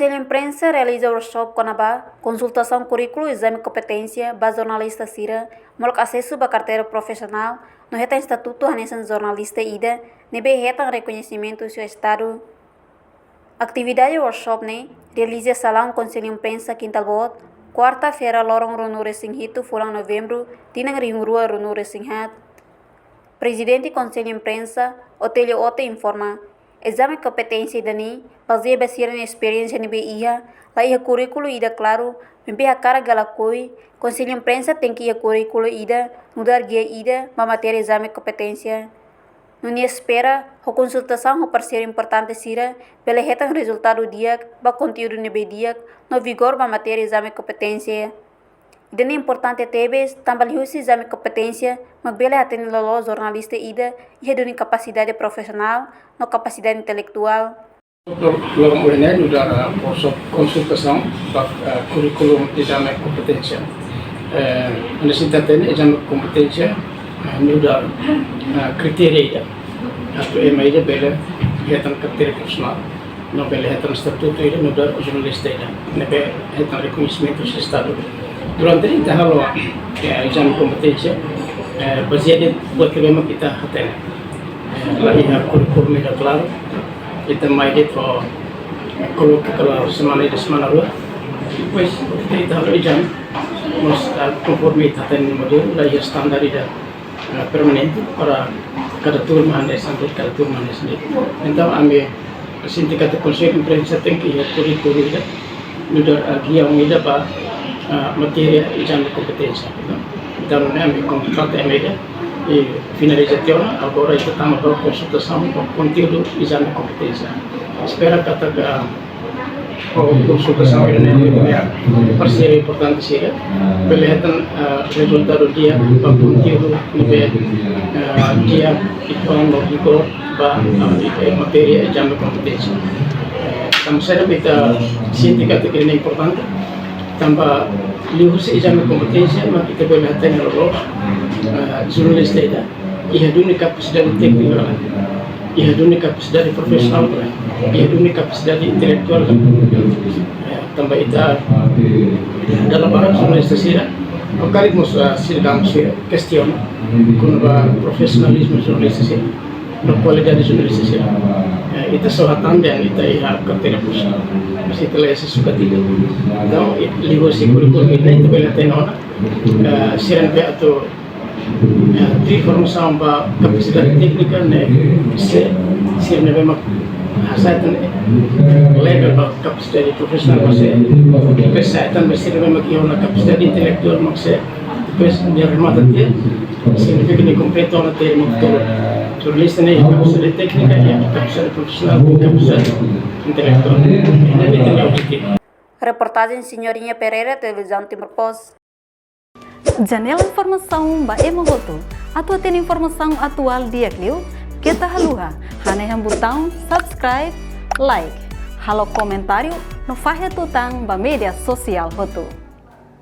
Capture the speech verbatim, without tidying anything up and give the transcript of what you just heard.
Konsellu Imprensa realiza workshop kona-ba konsultasaun kurríkulu ezame kompeténsia ba jornalista sira, molok asesu ba karteira profisionál, no hetan estatutu hanesan jornalista ida ne'ebé hetan rekoñesimentu husi Estadu. Atividade workshop ne'e realiza iha salaun Konsellu Imprensa Kintal Boot, kuarta-feira, loron ruanulu-resin-hitu fulan Novembru, tinan rihun rua ruanulu-resin-haat. Prezidente Konsellu Imprensa, Otélio Ote, informa, ezame kompeténsia ida-ne'e bazeia ba sira-nia esperiénsia ne'ebé iha, la iha kurríkulu ida klaru, maibé hakarak ka lakohi, Konsellu Imprensa tenke iha kurríkulu ida, nu'udar gia ida ba matéria ezame kompeténsia. No nia espera, ho konsultasaun ho parseiru importante sira, bele hetan rezultadu di'ak ba konteúdu ne'ebé di'ak, no vigór ba matéria ezame kompeténsia. Ida-ne'e importante tebes, tanba liuhusi ezame kompeténsia mak bele hatene loloos jornalista ida iha duni kapasidade profisionál no kapasidade intelektuál. Loron ohin ne'e nu'udar, eh, workshop konsultasaun ba, eh, kurríkulu ezame kompeténsia. Eh, hanesan ita hatene ezame kompeténsia, eh, nu'udar, eh, kritéria ida atu ema ida bele hetan karteira profisionál, no bele hetan estatutu ida nu'udar jornalista ida ne'ebé hetan rekoñesimentu husi Estadu. Durante ita halo, eh, ezame kompeténsia, eh, bazeia de'it buat ne'ebé mak ita hatene. Eh, la iha kurríkulu ida klaru, ita mai de'it ho koloka klaru semana ida, semana rua. Depois, ita halo ezame, mas, eh, konforme ita hatene modelu, la iha standar ida, eh, permanente para kada turma hanesan de'it, kada turma hanesan de'it. Entaun, ami sente katak Konsellu Imprensa tenke iha kurríkulu ida, nu'udar, eh, giaun ida ba, eh, matéria ezame kompeténsia, no? Entaun, ne'e ami kontrata ema ida, i finaliza tiha ona, agora ita tama ba konsultasaun ba konteúdu ezame kompeténsia. Espera katak, eh, ho konsultasaun ida-ne'e, parseiru importante sira, bele hetan, eh, rezultadu di'ak ba konteúdu ne'ebé, eh, di'ak, i planu vigór ba, eh, matéria ezame kompeténsia. Eh, tanba saida mak ita sente katak ida-ne'e importante, tanba liuhusi ezame kompeténsia mak ita bele hatene loloos, eh, jornalista ida iha duni kapasidade téknika, iha duni kapasidade profisionál, iha duni kapasidade intelektuál. Eh, tanba ita dala barak jornalista sira, no karik mós, eh, sidadaun sira kestiona kona-ba profisionalizmu jornalista sira, no kualidade jornalista sira. Eh, ita só hatán dehan ita iha karteira profisionál, mas ita la iha asesu ba ida. Entaun, liuhusi kurríkulu ida-ne'e ita bele hatene ona, eh, sira ne'ebé atu, eh, tuir formasaun ba kapasidade téknika ne'e, se, sira ne'ebé mak hasa'e tan level ba kapasidade profisionál mak se, depois hasa'e tan ba sira ne'ebé mak iha ona kapasidade intelektuál mak se, depois nia remata tiha, signifika nia kompleta ona termu tolu. Jornalista ne'e iha kapasidade téknika, iha kapasidade profisionál, kapasidade intelektuál. Ne'e mak ita-nia objetivu. Reportajen Senhorinha Pereira, Televizaun Timor Post. Janela informasaun ba ema hotu. Atu hatene informasaun atuál di'ak liu, keta haluha hanehan butaun subscribe, like, halo komentáriu, no fahe tutan ba média sosiál hotu.